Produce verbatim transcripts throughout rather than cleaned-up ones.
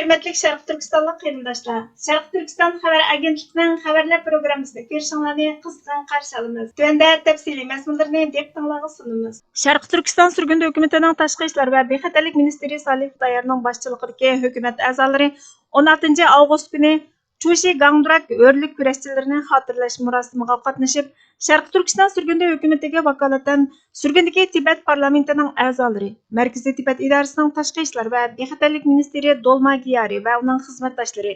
ھۆرمەتلىك شەرقىي تۈركىستانلىق قېرىنداشلار، شەرقىي تۈركىستان خەۋەر ئاگېنتلىقىنىڭ خەۋەرلەر پروگراممىسىنى كۆرۈشۈڭلارنى قىزغىن قارشى ئالىمىز. تۆۋەندە تەپسىلىي مەزمۇنلىرىنى دىققىتىڭلارغا سۇنىمىز. شەرقىي تۈركىستان سۈرگۈندە ھۆكۈمىتىنىڭ تاشقى ئىشلار ۋە بىخەتەرلىك مىنىستىرى سالىھ خۇدايارنىڭ باشچىلىقىدىكى ھۆكۈمەت ئەزالىرى ئون ئالتىنچى ئاۋغۇست كۈنى چۇشى گاڭدۇراك ھۆرلۈك كۈرەشچىلىرىنى خاتىرىلەش مۇراسىمىغا قاتنىشىپ، شەرقىي تۈركىستان سۈرگۈندە ھۆكۈمىتىگە ۋاكالىتەن سۈرگۈندىكى تىبەت پارلامېنتىنىڭ ئەزالىرى، مەركىزىي تىبەت ئىدارىسىنىڭ تاشقى ئىشلار ۋە بىخەتەرلىك مىنىستىرى دولما گىيارى ۋە ئۇنىڭ خىزمەتداشلىرى،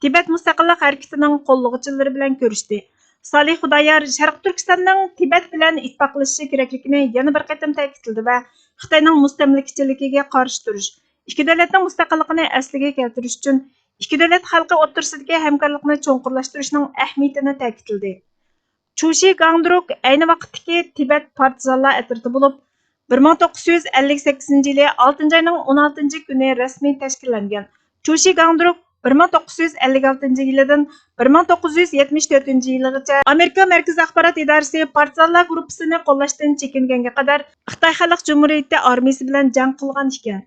تىبەت مۇستەقىللىق ھەرىكىتىنىڭ قوللىغۇچىلىرى بىلەن كۆرۈشتى. سالىھ خۇدايار شەرقىي تۈركىستاننىڭ تىبەت بىلەن ئىتتىپاقلىشىشى كېرەكلىكىنى يەنە بىر قېتىم تەكىتلىدى ۋە خىتاينىڭ مۇستەملىكىچىلىكىگە قارشى تۇرۇش، ئىككى دۆلەتنىڭ مۇستەقىللىقىنى ئەسلىگە كەلتۈرۈش ئۈچۈن ئىككى دۆلەت خەلقى ئوتتۇرىسىدىكى ھەمكارلىقنى چوڭقۇرلاشتۇرۇشنىڭ ئەھمىيىتىنى تەكىتلىدى. چۇشى گاڭدۇرۇك ئەينى ۋاقىتتىكى تىبەت پارتىزانلار ئەترىتى بولۇپ، بىر مىڭ توققۇز يۈز ئەللىك سەككىزىنچى يىلى ئالتىنچى ئاينىڭ ئون ئالتىنچى كۈنى رەسمىي تەشكىللەنگەن. چۇشى گاڭدۇرۇك بىر مىڭ توققۇز يۈز ئەللىك ئالتىنچى يىلىدىن بىر مىڭ توققۇز يۈز يەتمىش تۆتىنچى يىلىغىچە ئامېرىكا مەركىزىي ئاخبارات ئىدارىسى پارتىزانلار گۇرۇپپىسىنى قوللاشتىن چېكىنگەنگە قەدەر خىتاي خەلق جۇمھۇرىيىتى ئارمىيىسى بىلەن جەڭ قىلغان ئىكەن.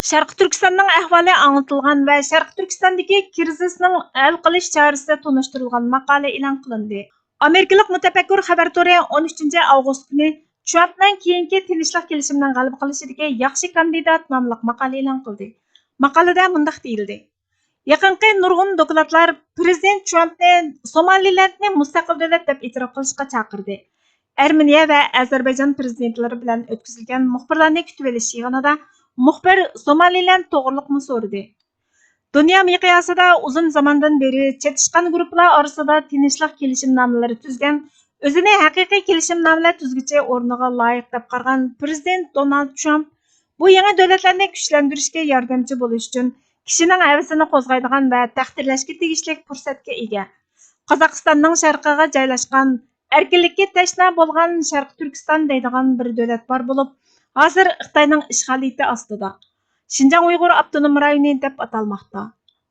شەرقىي تۈركىستاننىڭ ئەھۋالى ئاڭلىتىلغان ۋە شەرقىي تۈركىستاندىكى كىرىزىسنىڭ ھەل قىلىش چارىسى تونۇشتۇرۇلغان ماقالە ئېلان قىلىندى. ئامېرىكىلىق مۇتەپەككۇر خەۋەر تورى ئون ئۈچىنچى ئاۋغۇست كۈنى ترامپنىڭ كېيىنكى تىنچلىق كېلىشىمىنىڭ غەلىبە قىلىشىدىكى ياخشى كاندىدات ناملىق ماقالە ئېلان قىلدى. ماقالىدە مۇنداق دېيىلدى: يېقىنقى نۇرغۇن دوكلاتلار پىرېزىدېنت ترامپنى سومالىلەندنى مۇستەقىل دۆلەت دەپ ئېتىراپ قىلىشقا چاقىردى. ئەرمېنىيە ۋە ئەزەربەيجان پىرېزىدېنتلىرى بىلەن ئۆتكۈزۈلگەن مۇخبىرلارنى كۈتۈۋېلىش يىغىنىدا مۇخبىر سومالىلەند توغرىلىقمۇ سورىدى. دۇنيا مىقياسىدا ئۇزۇن زاماندىن بېرى چېتىشقان گۇرۇپپىلار ئارىسىدا تىنچلىق كېلىشىمنامىلىرى تۈزگەن، ئۆزىنى ھەقىقىي كېلىشىمنامىلەر تۈزگۈچى ئورنىغا لايىق دەپ قارىغان پىرېزىدېنت دونالد ترامپ بۇ يېڭى دۆلەتلەرنى كۈچلەندۈرۈشكە ياردەمچى بولۇش ئۈچۈن كىشىنىڭ ھەۋىسىنى قوزغايدىغان ۋە تەقدىرلەشكە تېگىشلىك پۇرسەتكە ئىگە. قازاقىستاننىڭ شەرقىگە جايلاشقان، ئەركىنلىككە تەشنا بولغان شەرقىي تۈركىستان دەيدىغان بىر دۆلەت بار بولۇپ، ھازىر خىتاينىڭ ئىشغالىيىتى ئاستىدا. شىنجاڭ ئۇيغۇر ئاپتونوم رايونى دەپ ئاتالماقتا.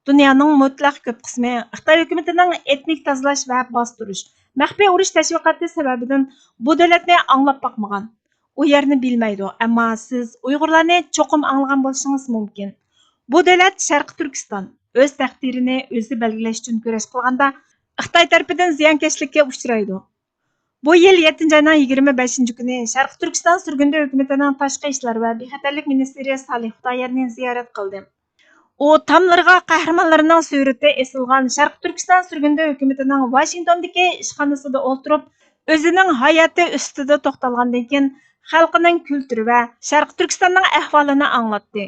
دۇنيانىڭ مۇتلەق كۆپ قىسمى خىتاي ھۆكۈمىتىنىڭ ئېتنىك تازىلاش ۋە باستۇرۇش، مەخپىي ئۇرۇش تەشۋىقاتى سەۋەبىدىن بۇ دۆلەتنى ئاڭلاپ باقمىغان. ئۇ يەرنى بىلمەيدۇ، ئەمما سىز ئۇيغۇرلارنى چوقۇم ئاڭلىغان بولۇشىڭىز مۇمكىن. بۇ دۆلەت شەرقىي تۈركىستان ئۆز تەقدىرىنى ئۆزى بەلگىلەش ئۈچۈن كۈرەش قىلغاندا، خىتاي تەرىپىدىن زىيانكەشلىككە ئۇچرايدۇ. بۇ يىل يەتتىنچى ئاينىڭ يىگىرمە بەشىنچى كۈنى شەرقىي تۈركىستان سۈرگۈندە ھۆكۈمىتىنىڭ تاشقى ئىشلار ۋە بىخەتەرلىك مىنىستىرى سالىھ خۇدايارنى زىيارەت قىلدىم. ئۇ تاملىرىغا قەھرىمانلىرىنىڭ سۈرىتى ئېسىلغان شەرقىي تۈركىستان سۈرگۈندە ھۆكۈمىتىنىڭ ۋاشىنگتوندىكى ئىشخانىسىدا ئولتۇرۇپ، ئۆزىنىڭ ھاياتى ئۈستىدە توختالغاندىن كېيىن، خەلقىنىڭ كۈلتۈرى ۋە شەرقىي تۈركىستاننىڭ ئەھۋالىنى ئاڭلاتتى.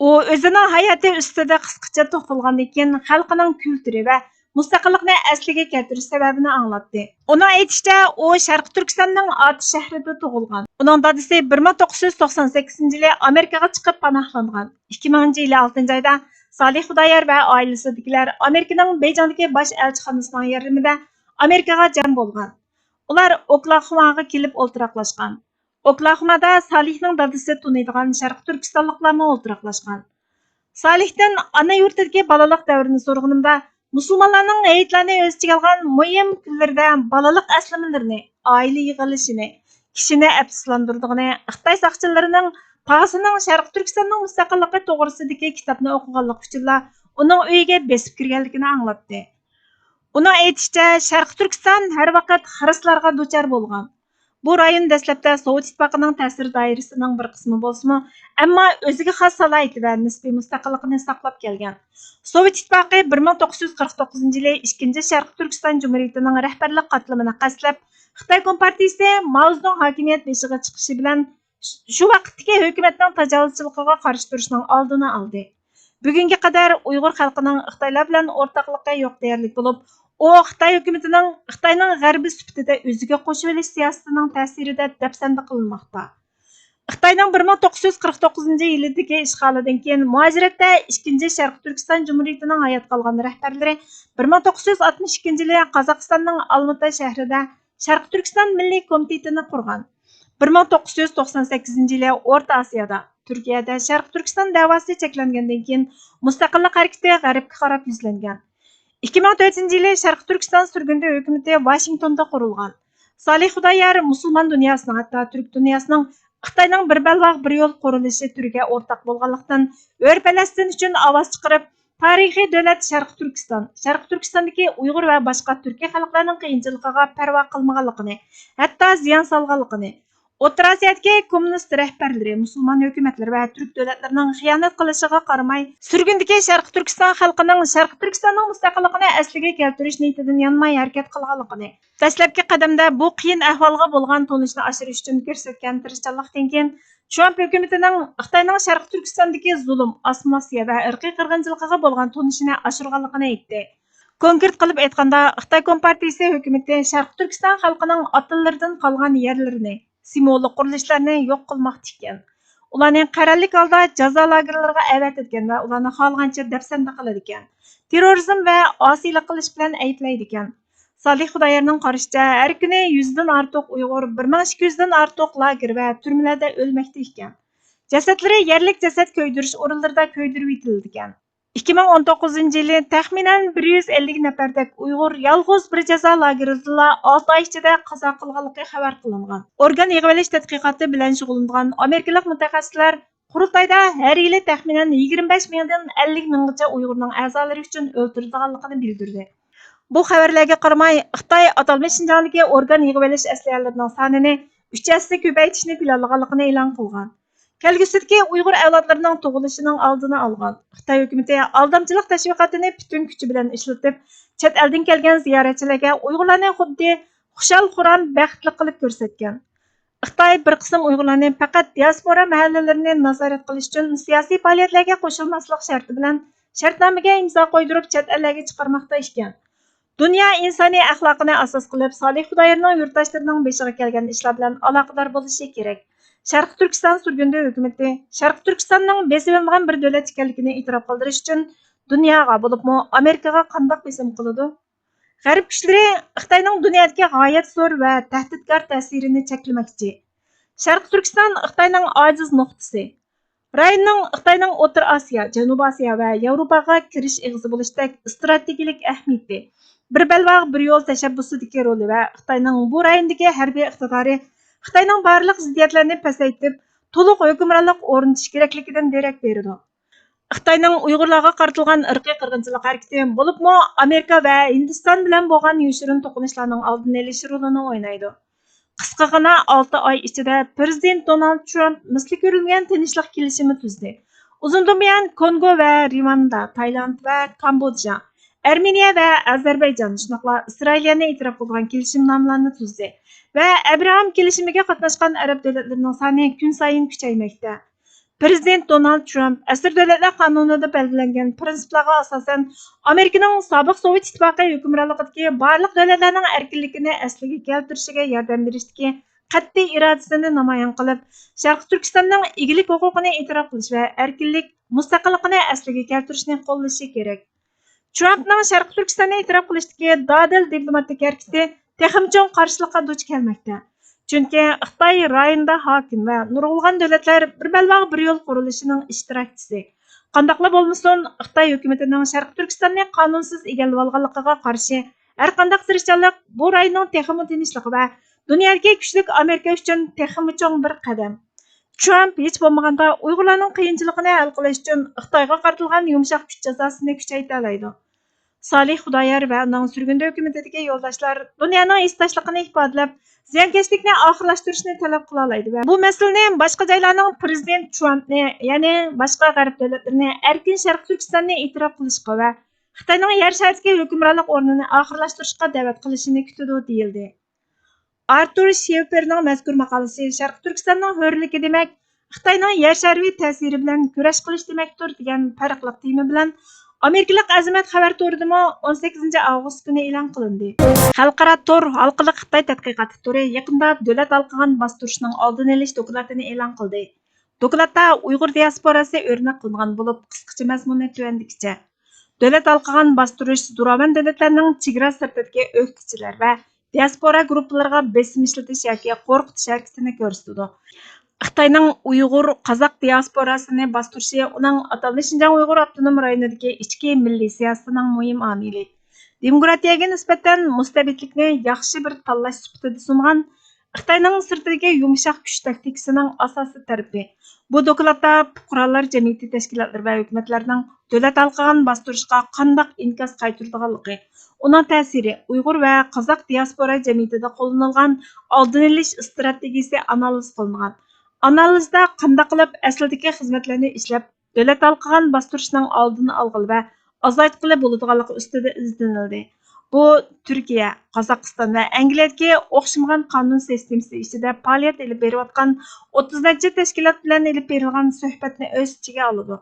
ئۇ ئۆزىنىڭ ھاياتى ئۈستىدە قىسقىچە توختالغاندىن كېيىن، خەلقىنىڭ كۈلتۈرى ۋە مۇستەقىللىقنى ئەسلىگە كەلتۈرۈش سەۋەبىنى ئاڭلاتتى. ئۇنىڭ ئېيتىشىچە، ئۇ شەرقىي تۈركىستاننىڭ ئاتۇش شەھىرىدە تۇغۇلغان. ئۇنىڭ دادىسى بىر مىڭ توققۇز يۈز توقسان سەككىزىنچى يىلى ئامېرىكىغا چىقىپ پاناھلانغان. ئىككى مىڭىنچى يىلى ئالتىنچى ئايدا سالىھ خۇدايار ۋە ئائىلىسىدىكىلەر ئامېرىكىنىڭ بېيجىڭدىكى باش ئەلچىخانىسىنىڭ ياردىمىدە ئامېرىكىغا جەم بولغان. ئۇلار ئوكلاخوماغا كېلىپ ئولتۇراقلاشقان. ئوكلاخومادا سالىھنىڭ دادىسى تونۇيدىغان شەرقىي تۈركىستانلىقلارمۇ ئولتۇراقلاشقان. سالىھتىن ئانا يۇرتىدىكى بالىلىق دەۋرىنى سورىغىنىمدا، مۇسۇلمانلارنىڭ ھېيتلارنى ئۆز ئىچىگە ئالغان مۇھىم كۈنلىرىدە بالىلىق ئەسلىمىلىرىنى، ئائىلە يىغىلىشىنى، كىشىنى ئەپسۇسلاندۇرىدىغىنى، خىتاي ساقچىلىرىنىڭ تازىنىڭ شەرقىي تۈركىستاننىڭ مۇستەقىللىقى توغرىسىدىكى كىتابنى ئوقۇغانلىقى ئۈچۈنلا ئۇنىڭ ئۆيىگە بېسىپ كىرگەنلىكىنى ئاڭلاتتى. ئۇنىڭ ئېيتىشىچە، شەرقىي تۈركىستان ھەر ۋاقىت خىرىسلارغا دۇچار بولغان. بۇ رايون دەسلەپتە سوۋېت ئىتتىپاقىنىڭ تەسىر دائىرىسىنىڭ بىر قىسمى بولسىمۇ، ئەمما ئۆزىگە خاس سالاھىيىتى ۋە نىسپىي مۇستەقىللىقىنى ساقلاپ كەلگەن. سوۋېت ئىتتىپاقى بىر مىڭ توققۇز يۈز قىرىق توققۇزىنچى يىلى ئىككىنچى شەرقىي تۈركىستان جۇمھۇرىيىتىنىڭ رەھبەرلىك قاتلىمىنى قەستلەپ، خىتاي كومپارتىيىسى ماۋزېدۇڭ ھاكىمىيەت بېشىغا چىقىشى بىلەن، شۇ ۋاقىتتىكى ھۆكۈمەتنىڭ تاجاۋۇزچىلىقىغا قارشى تۇرۇشنىڭ ئالدىنى ئالدى. بۈگۈنگە قەدەر ئۇيغۇر خەلقىنىڭ خىتايلار بىلەن ئورتاقلىقى يوق دېيەرلىك بولۇپ، ئۇ خىتاي ھۆكۈمىتىنىڭ خىتاينىڭ غەربى سۈپىتىدە ئۆزىگە قوشۇۋېلىش سىياسىتىنىڭ تەسىرىدە دەپسەندە قىلىنماقتا. خىتاينىڭ بىر مىڭ توققۇز يۈز قىرىق توققۇزىنچى يىلىدىكى ئىشغالىدىن كېيىن مۇھاجىرەتتە ئىككىنچى شەرقىي تۈركىستان جۇمھۇرىيىتىنىڭ ھايات قالغان رەھبەرلىرى بىر مىڭ توققۇز يۈز ئاتمىش ئىككىنچى يىلى قازاقىستاننىڭ ئالمۇتا شەھىرىدە شەرقىي تۈركىستان مىللىي كومىتېتىنى قۇرغان. بىر مىڭ توققۇز يۈز توقسان سەككىزىنچى يىلى ئورتا ئاسىيادا، تۈركىيەدە شەرقىي تۈركىستان دەۋاسى چەكلەنگەندىن كېيىن، مۇستەقىللىق ھەرىكىتى غەربكە قاراپ يۈزلەنگەن. ئىككى مىڭ تۆتىنچى يىلى شەرقىي تۈركىستان سۈرگۈندە ھۆكۈمىتى ۋاشىنگتوندا قۇرۇلغان. سالىھ خۇدايار مۇسۇلمان دۇنياسىنىڭ، ھەتتا تۈرك دۇنياسىنىڭ خىتاينىڭ بىر بەلباغ بىر يول قۇرۇلۇشى تۈرىگە ئورتاق بولغانلىقتىن، ھۆر پەلەستىن ئۈچۈن ئاۋاز چىقىرىپ، تارىخىي دۆلەت شەرقىي تۈركىستان، شەرقىي تۈركىستاندىكى ئۇيغۇر ۋە باشقا تۈركىي خەلقلەرنىڭ قىيىنچىلىقىغا پەرۋا قىلمىغانلىقىنى، ھەتتا زىيان سالغانلىقىنى، ئوتتۇرا ئاسىيادىكى كوممۇنىست رەھبەرلىرى، مۇسۇلمان ھۆكۈمەتلىرى ۋە تۈرك دۆلەتلىرىنىڭ خىيانەت قىلىشىغا قارىماي، سۈرگۈندىكى شەرقىي تۈركىستان خەلقىنىڭ شەرقىي تۈركىستاننىڭ مۇستەقىللىقىنى ئەسلىگە كەلتۈرۈش نىيىتىدىن يانماي ھەرىكەت قىلغانلىقىنى، دەسلەپكى قەدەمدە بۇ قىيىن ئەھۋالغا بولغان تونۇشنى ئاشۇرۇش ئۈچۈن كۆرسەتكەن تىرىشچانلىقتىن كېيىن، ترامپ ھۆكۈمىتىنىڭ خىتاينىڭ شەرقىي تۈركىستاندىكى زۇلۇم، ئاسسىمىلياتسىيە ۋە ئىرقىي قىرغىنچىلىقىغا بولغان تونۇشىنى ئاشۇرغانلىقىنى ئېيتتى. كونكرېت قىلىپ ئېيتقاندا، خىتاي كومپارتىيىسى ھۆكۈمىتى شەرقىي تۈركىستان خەلقىنىڭ ئاتىلىرىدىن قالغان يەرلىرىنى، سىمۋوللۇق قۇرۇلۇشلارنى يوق قىلماقتا ئىكەن. ئۇلارنى قەرەللىك ھالدا جازا لاگېرلىرىغا ئەۋەتىدىكەن ۋە ئۇلارنى خالىغانچە دەپسەندە قىلىدىكەن. تېررورىزم ۋە ئاسىيلىق قىلىش بىلەن ئەيىبلەيدىكەن. سالىھ خۇدايارنىڭ قارىشىچە، ھەر كۈنى يۈزدىن ئارتۇق ئۇيغۇر، بىر مىڭ ئىككى يۈزدىن ئارتۇق لاگېر ۋە تۈرمىلەردە ئۆلمەكتە ئىكەن. جەسەتلىرى يەرلىك جەسەت كۆيدۈرۈش ئورۇنلىرىدا كۆيدۈرۈۋېتىلىدىكەن. ئىككى مىڭ ئون توققۇزىنچى يىلى تەخمىنەن بىر يۈز ئەللىك نەپەردەك ئۇيغۇر يالغۇز بىر جازا لاگېرىدىلا ئالتە ئاي ئىچىدە قازا قىلغانلىقى خەۋەر قىلىنغان. ئورگان يىغىۋېلىش تەتقىقاتى بىلەن شۇغۇللىنىدىغان ئامېرىكىلىق مۇتەخەسسىسلەر قۇرۇلتايدا ھەر يىلى تەخمىنەن يىگىرمە بەش مىڭدىن ئەللىك مىڭغىچە ئۇيغۇرنىڭ ئەزالىرى ئۈچۈن ئۆلتۈرۈلىدىغانلىقىنى بىلدۈردى. بۇ خەۋەرلەرگە قارىماي، خىتاي ئاتالمىش شىنجاڭدىكى ئورگان يىغىۋېلىش ئەسلىھەلىرىنىڭ سانىنى ئۈچ ھەسسە كۆپەيتىشنى پىلانلىغانلىقىنى ئېلان قىلغان. كەلگۈسىدىكى ئۇيغۇر ئەۋلادلىرىنىڭ تۇغۇلۇشىنىڭ ئالدىنى ئالغان. خىتاي ھۆكۈمىتى ئالدامچىلىق تەشۋىقاتىنى پۈتۈن كۈچى بىلەن ئىشلىتىپ، چەت ئەلدىن كەلگەن زىيارەتچىلەرگە ئۇيغۇرلارنى خۇددى خۇشال-خۇرام، بەختلىك قىلىپ كۆرسەتكەن. خىتاي بىر قىسىم ئۇيغۇرلارنى پەقەت دىئاسپورا مەھەللىلىرىنى نازارەت قىلىش ئۈچۈن سىياسىي پائالىيەتلەرگە قوشۇلماسلىق شەرتى بىلەن شەرتنامىگە ئىمزا قويدۇرۇپ، چەت ئەللەرگە چىقارماقتا ئىكەن. دۇنيا ئىنسانىي ئەخلاقىنى ئاساس قىلىپ، سالىھ خۇدايارنىڭ يۇرتداشلىرىنىڭ بېشىغا كەلگەن ئىشلار بىلەن ئالاقىدار بولۇشى كېرەك. شەرقىي تۈركىستان سۈرگۈندە ھۆكۈمىتى شەرقىي تۈركىستاننىڭ بېسىۋېلىنغان بىر دۆلەت ئىكەنلىكىنى ئېتىراپ قىلدۇرۇش ئۈچۈن دۇنياغا، بولۇپمۇ ئامېرىكىغا قانداق بېسىم قىلىدۇ؟ غەرب كۈچلىرى خىتاينىڭ دۇنيادىكى غايەت زور ۋە تەھدىتكار تەسىرىنى چەكلىمەكچى. شەرقىي تۈركىستان خىتاينىڭ ئاجىز نۇقتىسى. رايوننىڭ خىتاينىڭ ئوتتۇرا ئاسىيا، جەنۇبىي ئاسىيا ۋە ياۋروپاغا كىرىش ئېغىزى بولۇشتەك ئىستراتېگىيەلىك ئەھمىيىتى، بىر بەلباغ بىر يول تەشەببۇسىدىكى رولى ۋە خىتاينىڭ بۇ رايوندىكى ھەربىي ئىقتىدارى خىتاينىڭ بارلىق زىددىيەتلەرنى پەسەيتىپ، تولۇق ھۆكۈمرانلىق ئورنىتىش كېرەكلىكىدىن دېرەك بېرىدۇ. خىتاينىڭ ئۇيغۇرلارغا قارىتىلغان ئىرقىي قىرغىنچىلىق ھەرىكىتى، بولۇپمۇ ئامېرىكا ۋە ھىندىستان بىلەن بولغان يوشۇرۇن توقۇنۇشلارنىڭ ئالدىنى ئېلىش رولىنى ئوينايدۇ. قىسقىغىنا ئالتە ئاي ئىچىدە پىرېزىدېنت دونالد ترامپ مىسلى كۆرۈلمىگەن تىنچلىق كېلىشىمى تۈزدى. ئۇزۇندىن بۇيان كونگو ۋە رىۋاندا، تايلاند ۋە كامبودژا، ئەرمېنىيە ۋە ئەزەربەيجان، شۇنداقلا ئىسرائىلىيەنى ئېتىراپ قىلىدىغان كېلىشىمنامىلارنى تۈزدى ۋە ئەبراھام كېلىشىمىگە قاتناشقان ئەرەب دۆلەتلىرىنىڭ سانى كۈنسايىن كۈچەيمەكتە. پىرېزىدېنت دونالد ترامپ ئەسىر دۆلەتلەر قانۇنىدا بەلگىلەنگەن پىرىنسىپلارغا ئاساسەن، ئامېرىكىنىڭ سابىق سوۋېت ئىتتىپاقى ھۆكۈمرانلىقىدىكى بارلىق دۆلەتلەرنىڭ ئەركىنلىكىنى ئەسلىگە كەلتۈرۈشىگە ياردەم بېرىشتىكى قەتئىي ئىرادىسىنى نامايان قىلىپ، شەرقىي تۈركىستاننىڭ ئىگىلىك ھوقۇقىنى ئېتىراپ قىلىش ۋە ئەركىنلىك، مۇستەقىللىقىنى ئەسلىگە كەلتۈرۈشنى قوللىشى كېرەك. ترامپنىڭ شەرقىي تۈركىستاننى ئېتىراپ قىلىشتىكى دادىل دىپلوماتىك ھەرىكىتى تېخىمۇ چوڭ قارشىلىققا دۇچ كەلمەكتە. چۈنكى خىتاي رايوندا ھاكىم ۋە نۇرغۇنلىغان دۆلەتلەر بىر بەلباغ بىر يول قۇرۇلۇشىنىڭ ئىشتىراكچىسى. قانداقلا بولمىسۇن، خىتاي ھۆكۈمىتىنىڭ شەرقىي تۈركىستاننى قانۇنسىز ئىگىلىۋالغانلىقىغا قارشى ھەرقانداق تىرىشچانلىق بۇ رايوننىڭ تېخىمۇ تىنچلىقى ۋە دۇنيادىكى كۈچلۈك ئامېرىكا ئۈچۈن تېخىمۇ چوڭ بىر قەدەم. ترامپ ھېچ بولمىغاندا ئۇيغۇرلارنىڭ قىيىنچىلىقىنى ھەل قىلىش ئۈچۈن خىتايغا قارىتىلغان يۇمشاق كۈچ جازاسىنى كۈچەيتەلەيدۇ. سالىھ خۇدايار ۋە ئۇنىڭ سۈرگۈندە ھۆكۈمىتىدىكى يولداشلار دۇنيانىڭ ھېسداشلىقىنى ئىپادىلەپ، زىيانكەشلىكنى ئاخىرلاشتۇرۇشنى تەلەپ قىلالايدۇ ۋە بۇ مەسىلىنى باشقا جايلارنىڭ پىرېزىدېنت ترامپنى، يەنى باشقا غەرب دۆلەتلىرىنى ئەركىن شەرقىي تۈركىستاننى ئېتىراپ قىلىشقا ۋە خىتاينىڭ يەر شارىدىكى ھۆكۈمرانلىق ئورنىنى ئاخىرلاشتۇرۇشقا دەۋەت قىلىشىنى كۈتىدۇ، دېيىلدى. ئارتۇر شېفېرنىڭ مەزكۇر ماقالىسى شەرقىي تۈركىستاننىڭ ھۆرلۈكى دېمەك، خىتاينىڭ يەر شارى تەسىرى بىلەن كۈرەش قىلىش دېمەكتۇر، دېگەن پەرقلىق تېما بىلەن ئامېرىكىلىق ئەزىمەت خەۋەر تورىدىمۇ ئون سەككىزىنچى ئاۋغۇست كۈنى ئېلان قىلىندى. خەلقئارا تور ھالقىلىق خىتاي تەتقىقاتى تورى يېقىندا دۆلەت ھالقىغان باستۇرۇشنىڭ ئالدىنى ئېلىش دوكلاتىنى ئېلان قىلدى. دوكلاتتا ئۇيغۇر دىياسپوراسى ئۆرنەك قىلىنغان بولۇپ، قىسقىچە مەزمۇنى تۆۋەندىكىچە. دۆلەت ھالقىغان باستۇرۇش زوراۋان دۆلەتلەرنىڭ چېگرا سىرتىدىكى ئۆكتىچىلەر ۋە دىياسپورا گۇرۇپپىلىرىغا بېسىم ئىشلىتىش ياكى قورقۇتۇش ھەرىكىتىنى كۆرسىتىدۇ. خىتاينىڭ ئۇيغۇر، قازاق دىياسپوراسىنى باستۇرۇشى ئۇنىڭ ئاتالمىش شىنجاڭ ئۇيغۇر ئاپتونوم رايونىدىكى ئىچكى مىللىي سىياسىتىنىڭ مۇھىم ئامىلى. دېموكراتىيەگە نىسبەتەن مۇستەبىتلىكنى ياخشى بىر تاللاش سۈپىتىدە سۇنغان خىتاينىڭ سىرتىدىكى يۇمشاق كۈچ تاكتىكىسىنىڭ ئاساسىي تەرىپى. بۇ دوكلاتتا پۇقرالار جەمئىيىتى تەشكىلاتلىرى ۋە ھۆكۈمەتلەرنىڭ دۆلەت ھالقىغان باستۇرۇشقا قانداق ئىنكاس قايتۇرىدىغانلىقى، ئۇنىڭ تەسىرى، ئۇيغۇر ۋە قازاق دىياسپورا جەمئىيىتىدە قوللىنىلغان ئالدىنى ئېلىش ئىستراتېگىيىسى ئانالىز قىلىنغان. ئانالىزدا قانداق قىلىپ ئەسلىدىكى خىزمەتلەرنى ئىشلەپ، دۆلەت ھالقىغان باستۇرۇشنىڭ ئالدىنى ئالغىلى ۋە ئازايتقىلى بولىدىغانلىقى ئۈستىدە ئىزدىنىلدى. بۇ تۈركىيە، قازاقىستان ۋە ئەنگلىيەدىكى ئوخشىمىغان قانۇن سىستېمىسى ئىچىدە پائالىيەت ئېلىپ بېرىۋاتقان ئوتتۇز نەچچە تەشكىلات بىلەن ئېلىپ بېرىلغان سۆھبەتنى ئۆز ئىچىگە ئالىدۇ.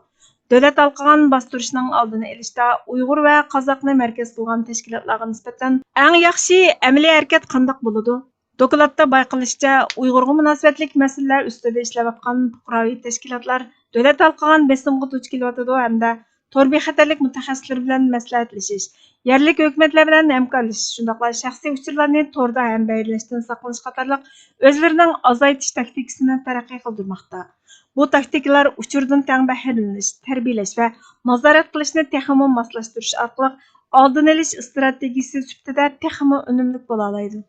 دۆلەت ھالقىغان باستۇرۇشنىڭ ئالدىنى ئېلىشتا ئۇيغۇر ۋە قازاقنى مەركەز قىلغان تەشكىلاتلارغا نىسبەتەن ئەڭ ياخشى ئەمەلىي ھەرىكەت قانداق بولىدۇ؟ دوكلاتتا بايقىلىشىچە، ئۇيغۇرغا مۇناسىۋەتلىك مەسىلىلەر ئۈستىدە ئىشلەۋاتقان پۇقراۋى تەشكىلاتلار دۆلەت ھالقىغان بېسىمغا دۇچ كېلىۋاتىدۇ ھەمدە تور بىخەتەرلىك مۇتەخەسسىسلىرى بىلەن مەسلىھەتلىشىش، يەرلىك ھۆكۈمەتلەر بىلەن ھەمكارلىشىش، شۇنداقلا شەخسىي ئۇچۇرلارنى توردا ھەمبەھىرلەشتىن ساقلىنىش قاتارلىق ئۆزلىرىنىڭ ئازايتىش تاكتىكىسىنى تەرەققىي قىلدۇرماقتا. بۇ تاكتىكىلار ئۇچۇردىن تەڭ بەھرىلىنىش، تەربىيەلەش ۋە نازارەت قىلىشنى تېخىمۇ ماسلاشتۇرۇش ئارقىلىق ئالدىنى ئېلىش ئىستراتېگىيىسى سۈپىتىدە تېخىمۇ ئۈنۈملۈك بولالايدۇ.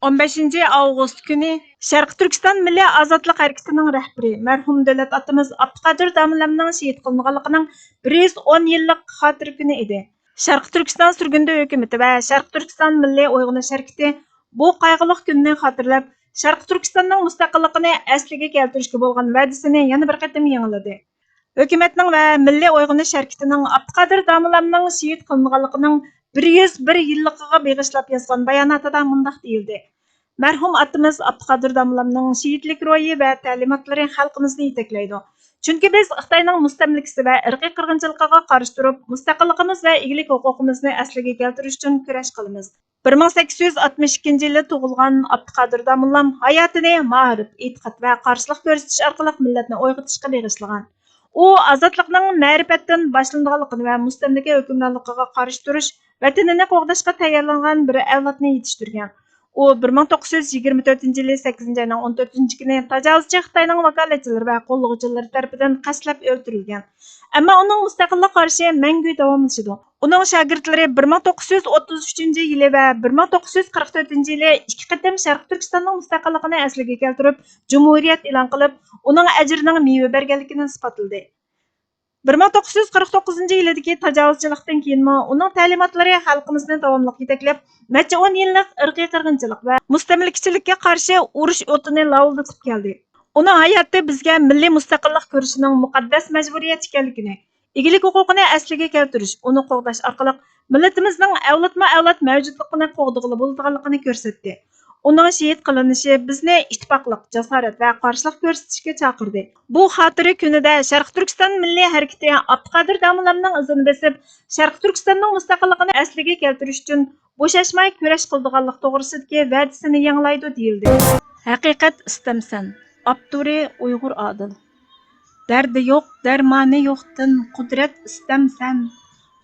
ئون بەشىنچى ئاۋغۇست كۈنى شەرقىي تۈركىستان مىللىي ئازادلىق ھەرىكىتىنىڭ رەھبىرى، مەرھۇم دۆلەت ئاتىمىز ئابدۇقادىر داموللامنىڭ شېھىت قىلىنغانلىقىنىڭ بىر يۈز ئون يىللىق خاتىرە كۈنى ئىدى. شەرقىي تۈركىستان سۈرگۈندە ھۆكۈمىتى ۋە شەرقىي تۈركىستان مىللىي ئويغىنىش ھەرىكىتى بۇ قايغۇلۇق كۈننى خاتىرىلەپ، شەرقىي تۈركىستاننىڭ مۇستەقىللىقىنى ئەسلىگە كەلتۈرۈشكە بولغان ۋەدىسىنى يەنە بىر قېتىم يېڭىلىدى. ھۆكۈمەتنىڭ ۋە مىللىي ئويغىنىش ھەرىكىتىنىڭ ئابدۇقادىر داموللامنىڭ شېھىت قىلىنغانلىقىنىڭ بىر يۈز بىر يىللىقىغا بېغىشلاپ يازغان باياناتىدا مۇنداق دېيىلدى: مەرھۇم ئاتىمىز ئابدۇقادىر داموللامنىڭ شېھىتلىك روھى ۋە تەلىماتلىرى خەلقىمىزنى يېتەكلەيدۇ. چۈنكى بىز خىتاينىڭ مۇستەملىكىسى ۋە ئىرقىي قىرغىنچىلىقىغا قارشى تۇرۇپ، مۇستەقىللىقىمىز ۋە ئىگىلىك ھوقۇقىمىزنى ئەسلىگە كەلتۈرۈش ئۈچۈن كۈرەش قىلىمىز. بىر مىڭ سەككىز يۈز ئاتمىش ئىككىنچى يىلى تۇغۇلغان ئابدۇقادىر داموللام ھاياتىنى مائارىپ، ئېتىقاد ۋە قارشىلىق كۆرسىتىش ئارقىلىق مىللەتنى ئويغىتىشقا بېغىشلىغان. ئۇ ئازادلىقنىڭ مەرىپەتتىن باشلىنىدىغانلىقىنى ۋە مۇستەملىكە ھۆكۈمرانلىقىغا قارشى تۇرۇش، ۋەتىنىنى قوغداشقا تەييارلانغان بىر ئەۋلادنى يېتىشتۈرگەن. ئۇ بىر مىڭ توققۇز يۈز يىگىرمە تۆتىنچى يىلى سەككىزىنچى ئاينىڭ ئون تۆتىنچى كۈنى تاجاۋۇزچى خىتاينىڭ ۋاكالەتچىلىرى ۋە قوللىغۇچىلىرى تەرىپىدىن قەستلەپ ئۆلتۈرۈلگەن. ئەمما ئۇنىڭ مۇستەقىللىق قارىشى مەڭگۈ داۋاملىشىدۇ. ئۇنىڭ شاگىرتلىرى بىر مىڭ توققۇز يۈز ئوتتۇز ئۈچىنچى يىلى ۋە بىر مىڭ توققۇز يۈز قىرىق تۆتىنچى يىلى ئىككى قېتىم شەرقىي تۈركىستاننىڭ مۇستەقىللىقىنى ئەسلىگە كەلتۈرۈپ، جۇمھۇرىيەت ئېلان قىلىپ، ئۇنىڭ ئەجرىنىڭ مېۋە بەرگەنلىكىنى ئىسپاتلىدى. بىر مىڭ توققۇز يۈز قىرىق توققۇزىنچى يىلىدىكى تاجاۋۇزچىلىقتىن كېيىنمۇ ئۇنىڭ تەلىماتلىرى خەلقىمىزنى داۋاملىق يېتەكلەپ، نەچچە ئون يىللىق ئىرقىي قىرغىنچىلىق ۋە مۇستەملىكىچىلىككە قارشى ئۇرۇش ئوتىنى لاۋۇلدىتىپ كەلدى. ئۇنىڭ ھاياتى بىزگە مىللىي مۇستەقىللىق كۈرىشىنىڭ مۇقەددەس مەجبۇرىيەت ئىكەنلىكىنى، ئىگىلىك ھوقۇقىنى ئەسلىگە كەلتۈرۈش، ئۇنى قوغداش ئارقىلىق مىللىتىمىزنىڭ ئەۋلادمۇ ئەۋلاد مەۋجۇتلۇقىنى قوغدىغىلى بولىدىغانلىقىنى كۆرسەتتى. ئۇنىڭ شېھىت قىلىنىشى بىزنى ئىتتىپاقلىق، جاسارەت ۋە قارشىلىق كۆرسىتىشكە چاقىردى. بۇ خاتىرە كۈنىدە شەرقىي تۈركىستان مىللىي ھەرىكىتى ئابدۇقادىر داموللامنىڭ ئىزىنى بېسىپ، شەرقىي تۈركىستاننىڭ مۇستەقىللىقىنى ئەسلىگە كەلتۈرۈش ئۈچۈن بوشاشماي كۈرەش قىلىدىغانلىق توغرىسىدىكى ۋەدىسىنى يېڭىلايدۇ دېيىلدى. ھەقىقەت ئىستەمسەن. ئاپتورى ئۇيغۇر ئادىل. دەردى يوق، دەرمانى يوقتىن قۇدرەت ئىستەمسەن.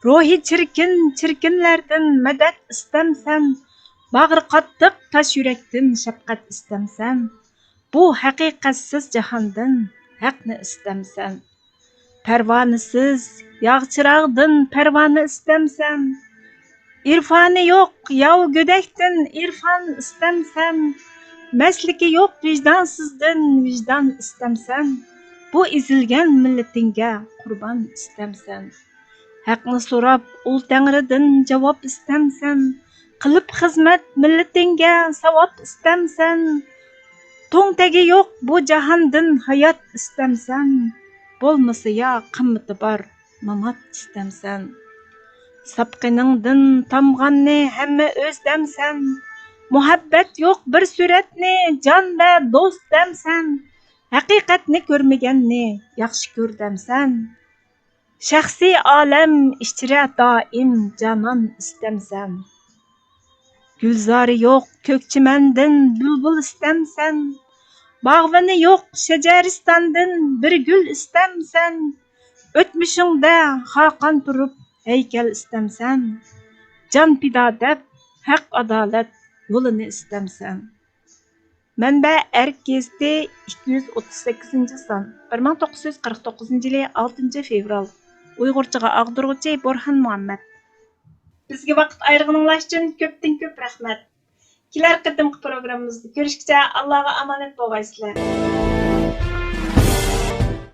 روھى چىركىن، چىركىنلەردىن مەدەت ئىستەمسەن. باغرى قاتتىق تاش يۈرەكتىن شەپقەت ئىستەمسەن. بۇ ھەقىقەتسىز جاھاندىن ھەقنى ئىستەمسەن. پەرۋانىسىز ياغ چىراغدىن پەرۋانە ئىستەمسەن. ئىرفانى يوق ياۋا گۆدەكتىن ئىرفان ئىستەمسەن. مەستلىكى يوق ۋىجدانسىزدىن ۋىجدان ئىستەمسەن. بۇ ئېزىلگەن مىللىتىڭگە قۇربان ئىستەمسەن. ھەقنى سوراپ ئۇل تەڭرىدىن جاۋاب ئىستەمسەن. قىلىپ خىزمەت مىللىتىڭگە ساۋاب ئىستەمسەن. توڭ تەگى يوق بۇ جاھاندىن ھايات ئىستەمسەن. بولمىسا يا قىممىتى بار مامات ئىستەمسەن. ساپقىنىڭدىن تامغاننى ھەممە ئۆز دەمسەن. مۇھەببەت يوق بىر سۈرەتنى جان ۋە دوست دەمسەن. ھەقىقەتنى كۆرمىگەننى ياخشى كۆر دەمسەن. شەخسىي ئالەم ئىچرە دائىم جانان ئىستەمسەن. گۈلزارى يوق كۆك چىمەندىن بۈلبۈل ئىستەمسەن. باغۋىنى يوق شەجەرىستاندىن بىر گۈل ئىستەمسەن. ئۆتمۈشۈڭدە خاقان تۇرۇپ ھەيكەل ئىستەمسەن. جان پىدا دەپ ھەق ئادالەت يولىنى ئىستەمسەن. مەنبە: ئەرك گېزىتى، ئىككى يۈز ئوتتۇز سەككىزىنچى سان، بىر مىڭ توققۇز يۈز قىرىق توققۇزىنچى يىلى ئالتىنچى فېۋرال. ئۇيغۇرچىغا ئاغدۇرغۇچى بورھان مۇھەممەد. بىزگە ۋاقىت ئايرىغىنىڭلار ئۈچۈن كۆپتىن كۆپ رەھمەت. كېلەر قېتىمقى پروگراممىمىزدا كۆرۈشكىچە ئاللاغا ئامانەت بولغايسىلەر.